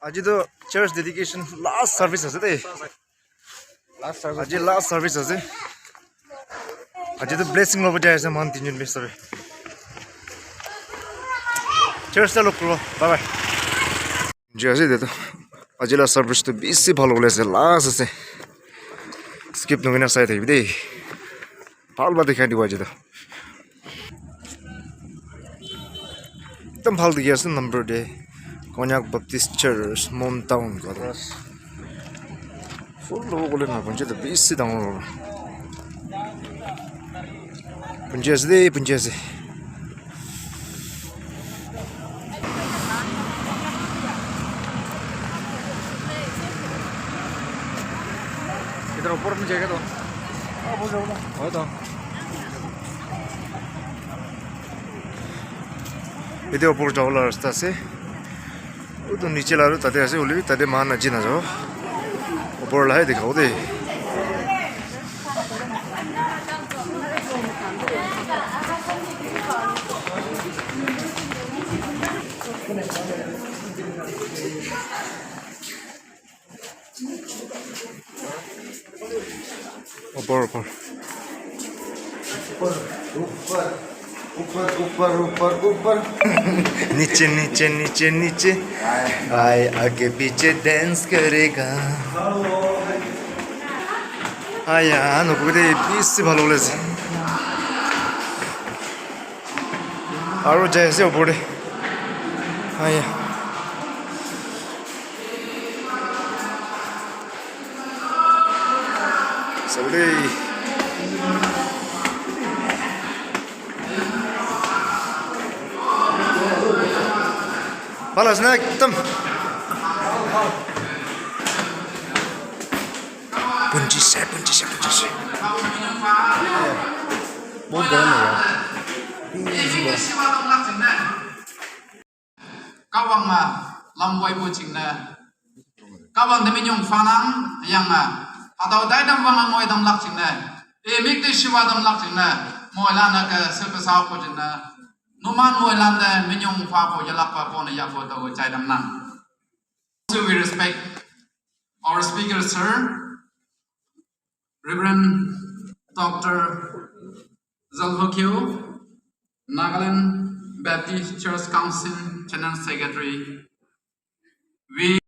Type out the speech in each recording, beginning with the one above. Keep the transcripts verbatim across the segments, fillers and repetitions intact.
Aji toh church dedication last service ase de. Last service. Aji last service ase. Aji toh blessing lobo jai ase moikhan tinjun bishi. Church te log kuribo. Bye bye. Jai ase de toh. Aji la service toh bishi bhal hobole ase. Last ase. Skip nokurina sai thakibi de. Bhal para dikhai dibo aji toh. Ekdum bhal dikhi ase number te. Konyak Baptist Church, Mon Town kowa toh. Full lobo koile na, punji toh bishi dangor hobo. Punji ase de, punji ase. इधर ऊपर में जाएगा तो। हाँ, वो जाओ ना। हो तो। Yate upor jabo la rasta ase. Utu niche la aru tate ase, hoile bi tate moikhan aji najabo. Upor la he dikhabo de. Upor, upor. ऊपर, ऊपर, ऊपर, ऊपर, ऊपर। नीचे, नीचे, नीचे, नीचे। आए, आगे पीछे dance करेगा। Aya, nokubide bishi bhal hobole ase. Aru jai ase upor te. Aya. Sabole. Bhal ase na ekdum? Punjise, punjise, punjise. बहुत गर्म है यार। Kahwang ma lam wai bu ching ne. Kahwang de minyong fanang yang a. Hatüo tai tam wang ngoi tam lak ching ne. E mik de shiwa tam lak ching ne. Moilan ke sepe sa ko ching ne. Numan moilan de minyong fa ko yalak pa ko ne ya ko to chai tam nang. So we respect our speaker, sir, Reverend Doctor Zalhokyo, Nagaland Baptist Church Council General Secretary. We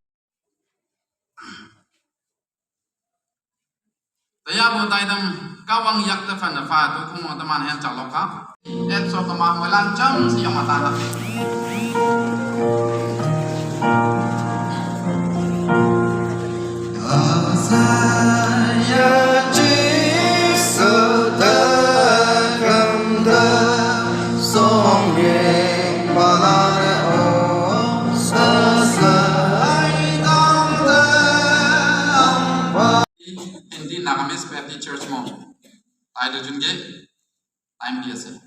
Taya bo tai dam Kahwang yak ta fan da fa tu khong wang ta man hen cha lok ka. Et so ka ma mo lan cham si yong ma ta da. Hindi Nagamese Baptist Church mo. Tai do jun ge. Time di ase.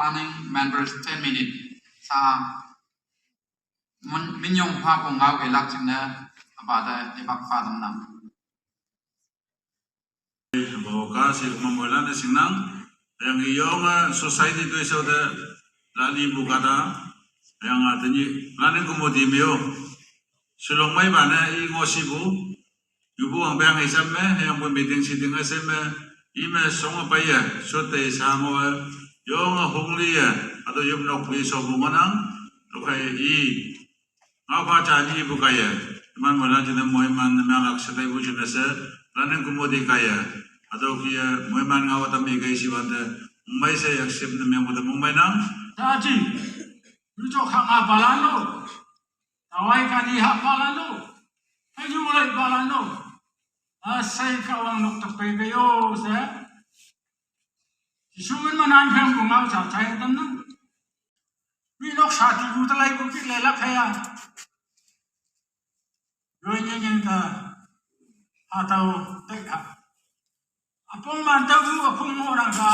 Planning members ten minute. Sa mun-, minyong pha ko ngau ke lak ching ne, apa da, di bak pha dam nam. Bo ka si ma moilan de singnang. Yang iyong, eh, society tu iso de lali bu kata. Yang, ah, tani planning committee mio. Shillong mai ba ne i ngo si bu. Yu bu ang bang isam me, yang bu meeting sitting ase me. I me song pa ya, so te sa ngo, eh, yong, ah, hong li ya. Ato yum nok pui so bu manang. To kai i. Ngau pha cha ni bu kaya. Iman moilan jine moiman ne myak ak setai bu jine se. Planning committee kaya. Ato kia moiman ngau tam i kai si wan de. Mungbai se yak sip ne myak bu de mungbai nang. Taji. Lu chok ha nga balan lo. Tawai ka di ha balan lo. Ayu mulai balan lo. Asai ka wang nok tak pei pei o se. Jisu min ma nan phang bu ngau cha chai tam na. Mi nok sa ti bu ta lai bu ki le lak hai ya. Roi nyen nyen ka. Ha tau tek ha. Apong man tau bu apong mo rang ka.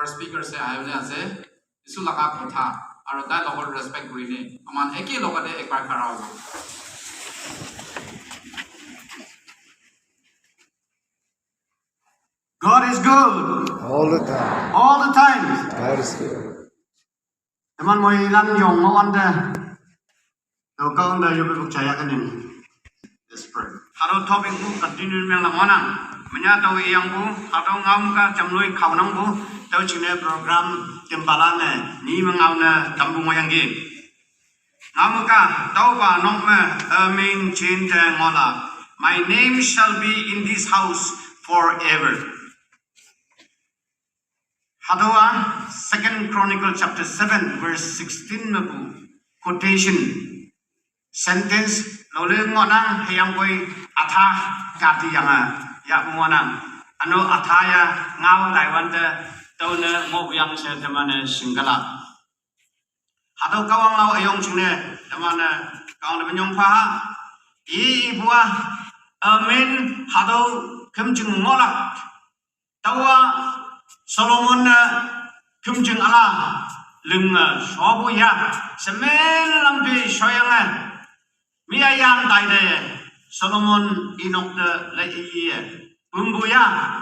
Our speaker se ahibole ase, Jisu laga kotha, aru tai logot respect kuri ne, aman eke logote ekbar khara hobo. God is good. All the time. All the time. God is good. Teman moi lan yong mo wan de. To kau da yobe buk chaya kanin. Let's pray. Haro topic bu continue meng la mona. Menya to yang bu, haro ngam ka chamloi kau nang bu, to chine program timbala ne, ni mengau ne tambu ngoyang gi. Ngam ka, to ba nok me, aming chin te ngola. My name shall be in this house forever. Hatoh a Second Chronicle chapter seven verse sixteen mepu quotation sentence lole ngonang heyang koi atha kati yang a ya ngonang ano atha ya ngau Taiwan te tau ne ngo yang se temane singkala. Hatoh kawang lau ayong chingne temane kawang de nyong pha ha. I bua amen hatoh kem ching ngolak. Tawa Solomon na kumjing ala ling shobu ya semen lampi shoyang mi ayang tai de Solomon inok de le iye pumbu ya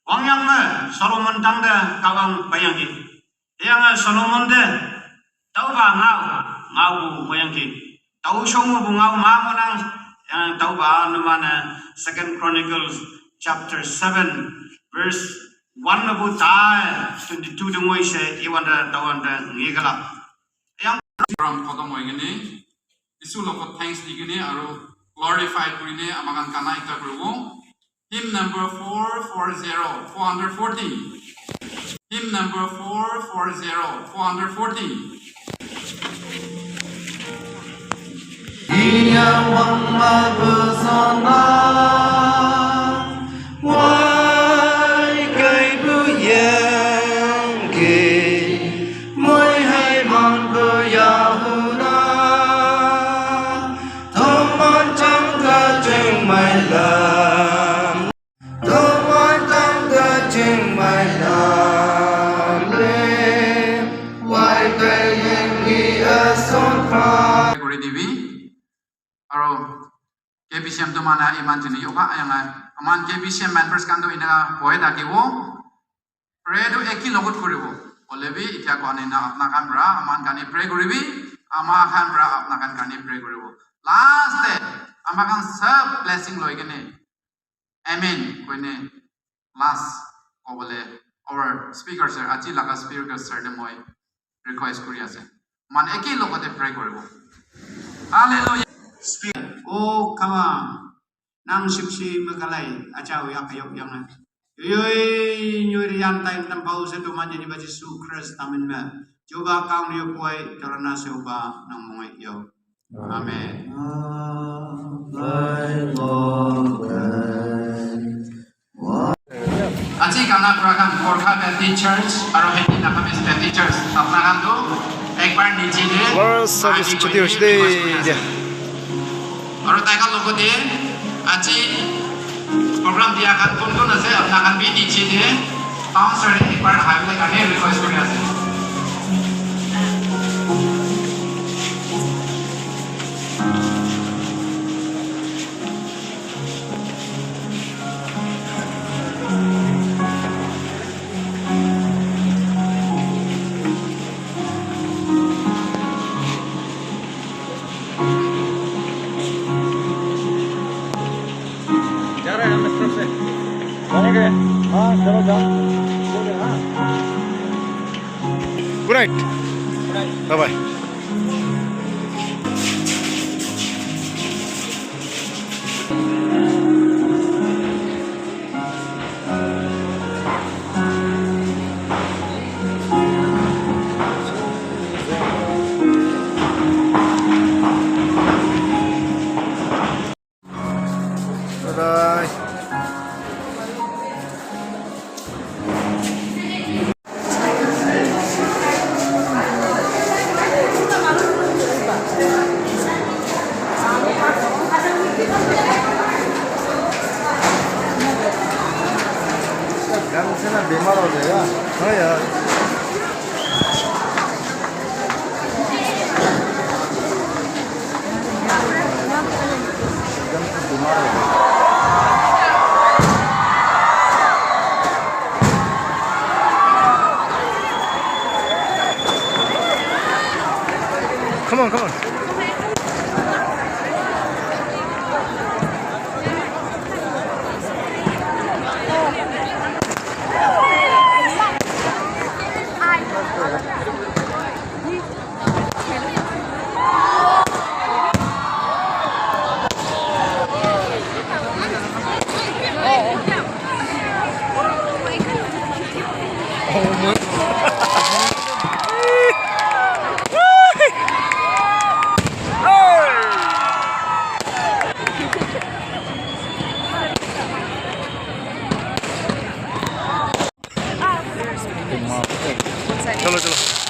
wangyang me Solomon tang de kawang bayang ki yang Solomon de Tau ba ngau, ngau bu moyang ki. Tau shong bu ngau ma mo nang, yang tau ba numana Second Chronicles chapter seven verse one bu ta twenty two dengoi se iwan da tau wan da ngi kala. Yang program khotom hoi gini, Jisu logot thanks di gini aru glorify kuri ne amakan kana ekta kuribo. Hymn number four four zero, four hundred fourteen. Hymn number four four zero, four hundred fourteen. Iya wang ma bu sona, wai kai bu yang ke, moi hai man bu ya hu na. Thoman chang ka cheng mai lam. Thoman chang ka cheng mai lam le. Wai kai yeng ki a son pha. Kuri dibi. Aro K B C M tu mana iman jini yoga ayang ai. Aman K B C M members kan tu ina boy daki wo. Pray tu eki logot kuribo. Olebi itya ko anina apna kan bra, aman kani pray kuribi, ama kan bra apna kan kani pray kuribo. Last day, ama kan sab blessing loi kene. Amen. Koine last kobole our speaker sir, aji laga speaker sir ne moi request kuri ase. Man eki logote pray kuribo. Hallelujah. Speak. Oh, come on. Nang sipsi mekalai acha uyak yok yang. Yoi nyuri yang tai tam pau se tuman jadi baji su Christ tamin me. Coba kau rio puai corona se uba nang mongai yo. Amen. Aji kana program Gorkha Baptist Church aro Happy Nagamese Baptist Church apna kan tu ekbar niche de. Last service chuti hoise de. Aru tai khan logote aji program dia khan kun kun ase apna khan bi niche de bouncer ekbar ahibole karne request kuri ase. Bye bye. Bye bye. गर्म से ना बीमार हो जाएगा। हाँ यार। एकदम से बीमार हो जाएगा। Come on, come on. चलो, चलो।